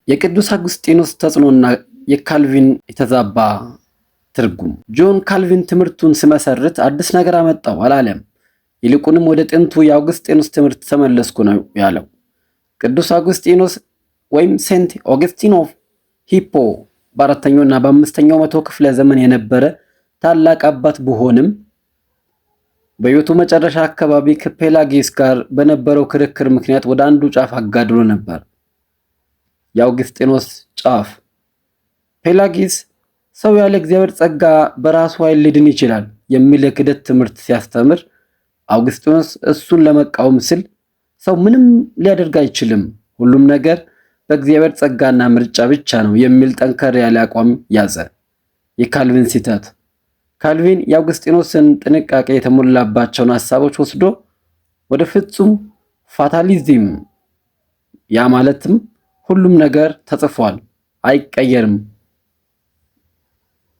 የቅዱስ አጉስጢኖስ ተጽዕኖና የካልቪን የተዛባ ትርጉም። ጆን ካልቪን ትምህርቱን ስመሰርት አዲስ ነገር አመጣው አላለም። ይልቁንም ወደ ጥንቱ የአውግስጢኖስ ትምህርት ተመለስኩ ነው ያለው። ቅዱስ አውግስጢኖስ ወይም Saint Augustine of Hippo በአራተኛውና በአምስተኛው መቶ ክፍለ ዘመን የነበረ ታላቅ አባት ቢሆንም፣ በሕይወቱ መጨረሻ አካባቢ ከፔላጊስ ጋር በነበረው ክርክር ምክንያት ወደ አንዱ ጫፍ አጋድሎ ነበር። የአውግስጢኖስ ጫፍ። ፔላጊስ ሰው ያለ እግዚአብሔር ጸጋ በራሱ ኃይል ሊድን ይችላል የሚል የክህደት ትምህርት ሲያስተምር፣ አውግስጢኖስ እሱን ለመቃወም ሲል ሰው ምንም ሊያደርግ አይችልም፣ ሁሉም ነገር በእግዚአብሔር ጸጋና ምርጫ ብቻ ነው የሚል ጠንከር ያለ አቋም ያዘ። የካልቪን ስህተት። ካልቪን የአውግስጢኖስን ጥንቃቄ የተሞላባቸውን ሐሳቦች ወስዶ ወደ ፍጹም fatalism፣ ያ ማለትም ሁሉም ነገር ተጽፏል፣ አይቀየርም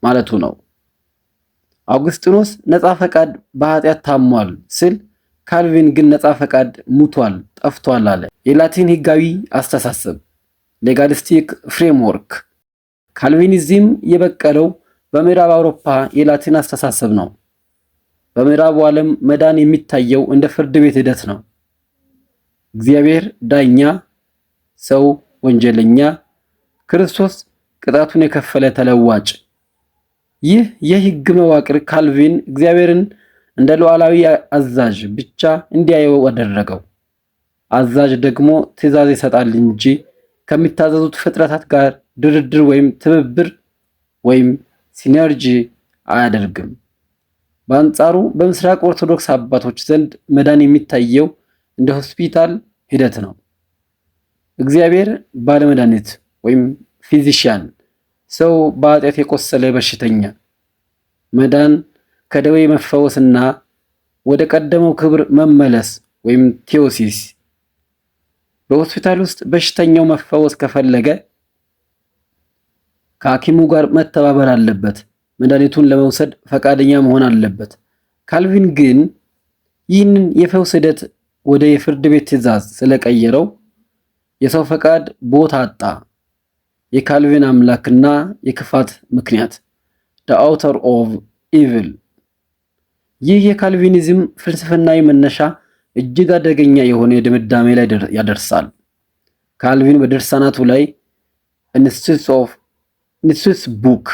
ማለቱ ነው። አውግስጢኖስ ነፃ ፈቃድ በኃጢአት ታሟል ሲል፣ ካልቪን ግን ነፃ ፈቃድ ሙቷል፣ ጠፍቷል አለ። የላቲን ሕጋዊ አስተሳሰብ፣ legalistic framework። ካልቪኒዝም የበቀለው በምዕራብ አውሮፓ የላቲን አስተሳሰብ ነው። በምዕራቡ ዓለም መዳን የሚታየው እንደ ፍርድ ቤት ሂደት ነው። እግዚአብሔር ዳኛ፣ ሰው ወንጀለኛ፣ ክርስቶስ ቅጣቱን የከፈለ ተለዋጭ። ይህ የሕግ መዋቅር ካልቪን እግዚአብሔርን እንደ ሉዓላዊ አዛዥ ብቻ እንዲያየው አደረገው። አዛዥ ደግሞ ትእዛዝ ይሰጣል እንጂ ከሚታዘዙት ፍጥረታት ጋር ድርድር ወይም ትብብር ወይም synergy አያደርግም። በአንጻሩ በምስራቅ ኦርቶዶክስ አባቶች ዘንድ መዳን የሚታየው እንደ ሆስፒታል ሂደት ነው። እግዚአብሔር ባለመድኃኒት ወይም physician፣ ሰው በኃጢአት የቆሰለ በሽተኛ። መዳን ከደዌ መፈወስና ወደ ቀደመው ክብር መመለስ ወይም theosis። በሆስፒታል ውስጥ በሽተኛው መፈወስ ከፈለገ ከሐኪሙ ጋር መተባበር አለበት። መድኃኒቱን ለመውሰድ ፈቃደኛ መሆን አለበት። ካልቪን ግን ይህንን የፈውስ ሂደት ወደ የፍርድ ቤት ትዕዛዝ ስለቀየረው የሰው ፈቃድ ቦታ አጣ። የካልቪን አምላክና የክፋት ምክንያት፣ the author of evil። ይህ የካልቪኒዝም ፍልስፍናዊ መነሻ እጅግ አደገኛ የሆነ ድምዳሜ ላይ ያደርሳል። ካልቪን በድርሳናቱ ላይ Institutes book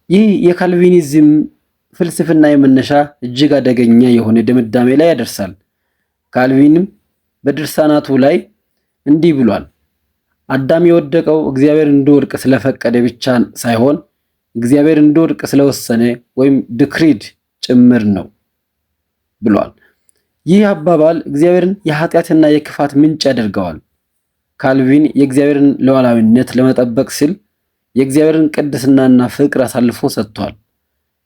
ይህ የካልቪኒዝም ፍልስፍናዊ መነሻ እጅግ አደገኛ የሆነ ድምዳሜ ላይ ያደርሳል። ካልቪንም በድርሳናቱ ላይ እንዲህ ብሏል። አዳም የወደቀው እግዚአብሔር እንዲወድቅ ስለፈቀደ ብቻ ሳይሆን እግዚአብሔር እንዲወድቅ ስለወሰነ ወይም decreed ጭምር ነው ብሏል። ይህ አባባል እግዚአብሔርን የኃጢአትና የክፋት ምንጭ ያደርገዋል። ካልቪን የእግዚአብሔርን ሉዓላዊነት ለመጠበቅ ሲል የእግዚአብሔርን ቅድስናና ፍቅር አሳልፎ ሰጥቷል።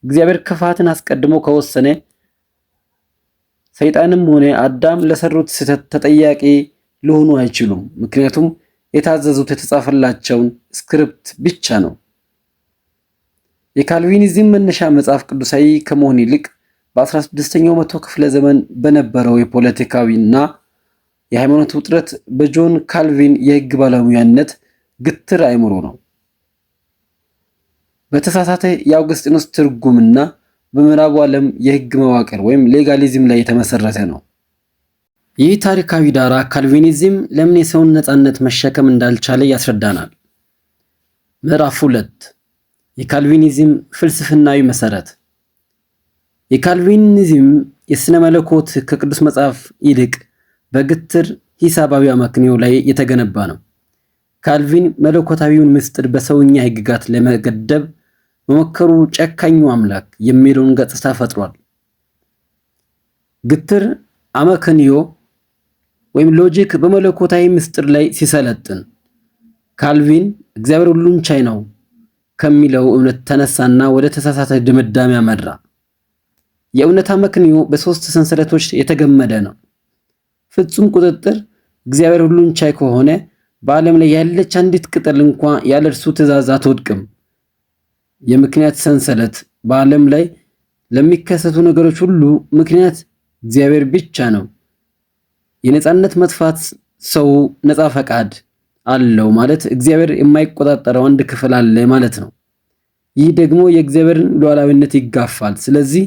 እግዚአብሔር ክፋትን አስቀድሞ ከወሰነ ሰይጣንም ሆነ አዳም ለሰሩት ስህተት ተጠያቂ ሊሆኑ አይችሉም። ምክንያቱም የታዘዙት የተጻፈላቸውን script ብቻ ነው። የካልቪኒዝም መነሻ መጽሐፍ ቅዱሳዊ ከመሆን ይልቅ በ16ኛው መቶ ክፍለ ዘመን በነበረው የፖለቲካዊና የሃይማኖት ውጥረት በጆን ካልቪን የህግ ባለሙያነት ግትር አእምሮ ነው። በተሳሳተ የአውግስጢኖስ ትርጉምና በምዕራቡ ዓለም የህግ መዋቅር ወይም legalism ላይ የተመሰረተ ነው። ይህ ታሪካዊ ዳራ ካልቪኒዝም ለምን የሰውን ነፃነት መሸከም እንዳልቻለ ያስረዳናል። ምዕራፍ 2፣ የካልቪኒዝም ፍልስፍናዊ መሰረት። የካልቪኒዝም የሥነ መለኮት ከቅዱስ መጽሐፍ ይልቅ በግትር ሂሳባዊ አመክንዮ ላይ የተገነባ ነው። ካልቪን መለኮታዊውን ምስጢር በሰውኛ ሕግጋት ለመገደብ መሞከሩ ጨካኙ አምላክ የሚለውን ገጽታ ፈጥሯል። ግትር አመክንዮ ወይም logic በመለኮታዊ ምስጢር ላይ ሲሰለጥን፣ ካልቪን እግዚአብሔር ሁሉን ቻይ ነው ከሚለው እምነት ተነሳና ወደ ተሳሳተ ድምዳሜ አመራ። የእውነት አመክንዮ በሶስት ሰንሰለቶች የተገመደ ነው። ፍጹም ቁጥጥር፣ እግዚአብሔር ሁሉን ቻይ ከሆነ በዓለም ላይ ያለች አንዲት ቅጠል እንኳ ያለ እርሱ ትእዛዝ አትወድቅም። የምክንያት ሰንሰለት፣ በዓለም ላይ ለሚከሰቱ ነገሮች ሁሉ ምክንያት እግዚአብሔር ብቻ ነው። የነፃነት መጥፋት። ሰው ነፃ ፈቃድ አለው ማለት እግዚአብሔር የማይቆጣጠረው አንድ ክፍል አለ ማለት ነው። ይህ ደግሞ የእግዚአብሔርን ሉዓላዊነት ይጋፋል። ስለዚህ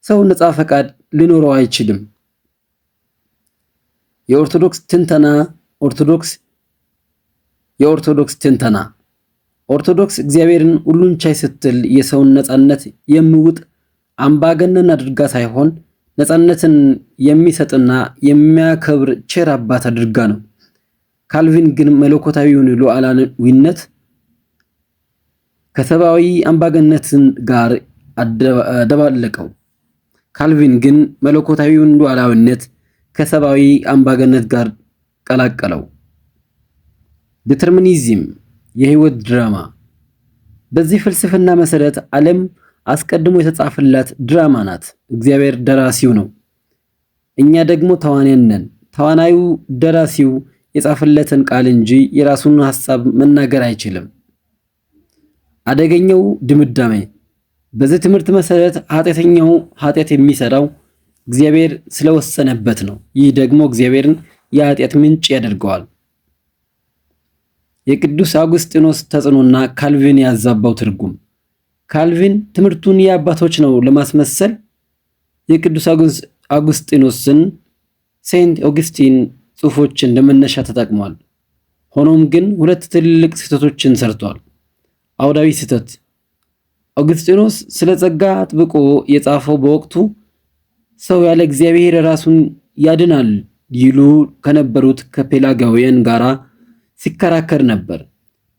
ሰው ነፃ ፈቃድ ሊኖረው አይችልም። የኦርቶዶክስ ትንተና። የኦርቶዶክስ ትንተና። ኦርቶዶክስ እግዚአብሔርን ሁሉን ቻይ ስትል የሰውን ነፃነት የሚውጥ አምባገነን አድርጋ ሳይሆን ነፃነትን የሚሰጥና የሚያከብር ቸር አባት አድርጋ ነው። ካልቪን ግን መለኮታዊውን ሉዓላዊነት ከሰብአዊ አምባገነንነት ጋር አደባለቀው። ካልቪን ግን መለኮታዊውን ሉዓላዊነት ከሰብአዊ አምባገነንነት ጋር ቀላቀለው። Determinism፣ የህይወት ድራማ። በዚህ ፍልስፍና መሰረት ዓለም አስቀድሞ የተጻፈላት ድራማ ናት። እግዚአብሔር ደራሲው ነው፣ እኛ ደግሞ ተዋንያን ነን። ተዋናዩ ደራሲው የጻፈለትን ቃል እንጂ የራሱን ሐሳብ መናገር አይችልም። አደገኛው ድምዳሜ። በዚህ ትምህርት መሰረት ኃጢአተኛው ኃጢአት የሚሰራው እግዚአብሔር ስለወሰነበት ነው። ይህ ደግሞ እግዚአብሔርን የኃጢአት ምንጭ ያደርገዋል። የቅዱስ አውግስጢኖስ ተጽዕኖና ካልቪን ያዛባው ትርጉም። ካልቪን ትምህርቱን የአባቶች ነው ለማስመሰል የቅዱስ አውግስጢኖስን፣ Saint Augustine፣ ጽሑፎችን ለመነሻ ተጠቅሟል። ሆኖም ግን ሁለት ትልልቅ ስህተቶችን ሰርቷል። አውዳዊ ስህተት። አውግስጢኖስ ስለ ጸጋ አጥብቆ የጻፈው በወቅቱ ሰው ያለ እግዚአብሔር ራሱን ያድናል ይሉ ከነበሩት ከፔላጋውያን ጋር ሲከራከር ነበር።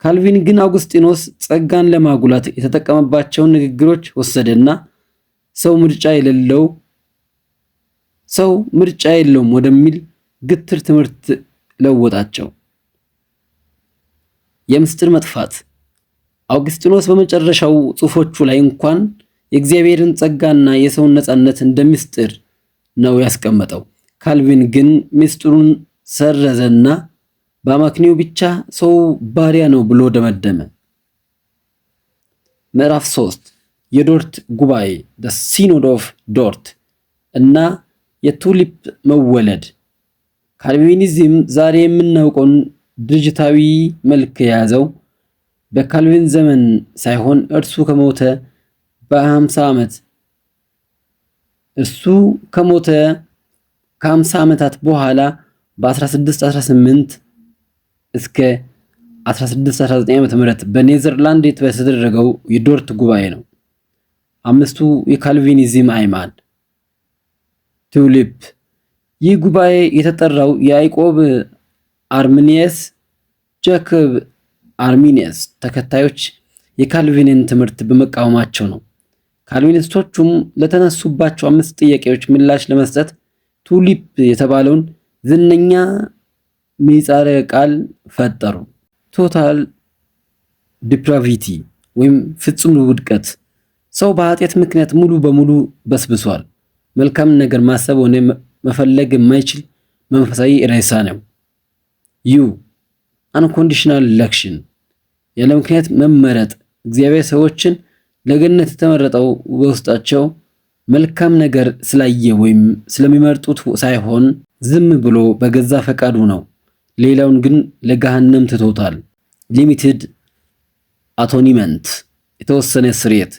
ካልቪን ግን አውግስጢኖስ ጸጋን ለማጉላት የተጠቀመባቸውን ንግግሮች ወሰደና ሰው ምርጫ የለውም ወደሚል ግትር ትምህርት ለወጣቸው። የምስጢር መጥፋት። አውግስጢኖስ በመጨረሻው ጽሑፎቹ ላይ እንኳን የእግዚአብሔርን ጸጋና የሰውን ነፃነት እንደ ምስጢር ነው ያስቀመጠው። ካልቪን ግን ምስጢሩን ሰረዘና በአመክንዮ ብቻ ሰው ባሪያ ነው ብሎ ደመደመ። ምዕራፍ 3፣ የዶርት ጉባኤ፣ the Synod of Dort እና የቱሊፕ መወለድ። ካልቪኒዝም ዛሬ የምናውቀውን ድርጅታዊ መልክ የያዘው በካልቪን ዘመን ሳይሆን እርሱ ከሞተ ከ50 ዓመታት በኋላ በ1618 እስከ 1619 ዓ.ም በኔዘርላንድ በተደረገው የዶርት ጉባኤ ነው። አምስቱ የካልቪኒዝም አዕማድ፣ TULIP። ይህ ጉባኤ የተጠራው የያዕቆብ አርሚኒየስ፣ Jacob Arminius፣ ተከታዮች የካልቪንን ትምህርት በመቃወማቸው ነው። ካልቪኒስቶቹም ለተነሱባቸው አምስት ጥያቄዎች ምላሽ ለመስጠት TULIP የተባለውን ዝነኛ ምህጻረ ቃል ፈጠሩ። Total depravity ወይም ፍጹም ውድቀት። ሰው በኃጢአት ምክንያት ሙሉ በሙሉ በስብሷል። መልካም ነገር ማሰብ ሆነ መፈለግ የማይችል መንፈሳዊ ሬሳ ነው። U፣ unconditional election፣ ያለ ምክንያት መመረጥ። እግዚአብሔር ሰዎችን ለገነት የመረጠው በውስጣቸው መልካም ነገር ስላየ ወይም ስለሚመርጡት ሳይሆን ዝም ብሎ በገዛ ፈቃዱ ነው። ሌላውን ግን ለገሃነም ትቶታል። Limited atonement፣ የተወሰነ ስርየት።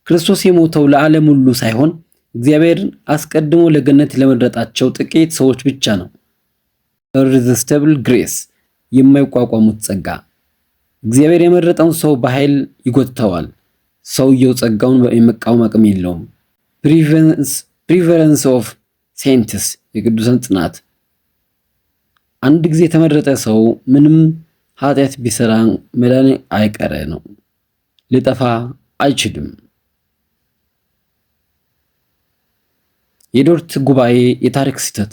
ክርስቶስ የሞተው ለዓለም ሁሉ ሳይሆን እግዚአብሔር አስቀድሞ ለገነት ለመረጣቸው ጥቂት ሰዎች ብቻ ነው። Irresistible grace፣ የማይቋቋሙት ጸጋ። እግዚአብሔር የመረጠውን ሰው በኃይል ይጎትተዋል። ሰውየው ጸጋውን የመቃወም አቅም የለውም። Perseverance of saints፣ የቅዱሳን ጽናት። አንድ ጊዜ የተመረጠ ሰው ምንም ኃጢአት ቢሰራ መዳን አይቀሬ ነው፣ ሊጠፋ አይችልም። የዶርት ጉባኤ የታሪክ ስህተት።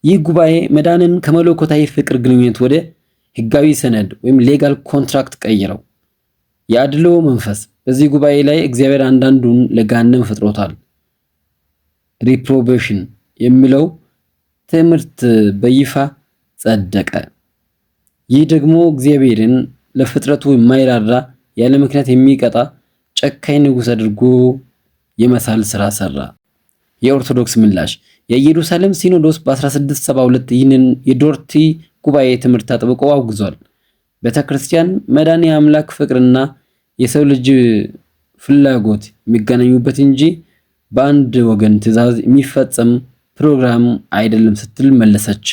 ይህ ጉባኤ መዳንን ከመለኮታዊ ፍቅር ግንኙነት ወደ ሕጋዊ ሰነድ ወይም legal contract ቀየረው። የአድሎ መንፈስ። በዚህ ጉባኤ ላይ እግዚአብሔር አንዳንዱን ለገሃነም ፈጥሮታል፣ reprobation የሚለው ትምህርት በይፋ ጸደቀ። ይህ ደግሞ እግዚአብሔርን ለፍጥረቱ የማይራራ፣ ያለ ምክንያት የሚቀጣ ጨካኝ ንጉሥ አድርጎ የመሳል ስራ ሰራ። የኦርቶዶክስ ምላሽ። የኢየሩሳሌም ሲኖዶስ በ1672 ይህንን የዶርቲ ጉባኤ ትምህርት አጥብቆ አውግዟል። ቤተ ክርስቲያን መዳን የአምላክ ፍቅርና የሰው ልጅ ፍላጎት የሚገናኙበት እንጂ በአንድ ወገን ትዕዛዝ የሚፈጸም ፕሮግራም አይደለም ስትል መለሰች።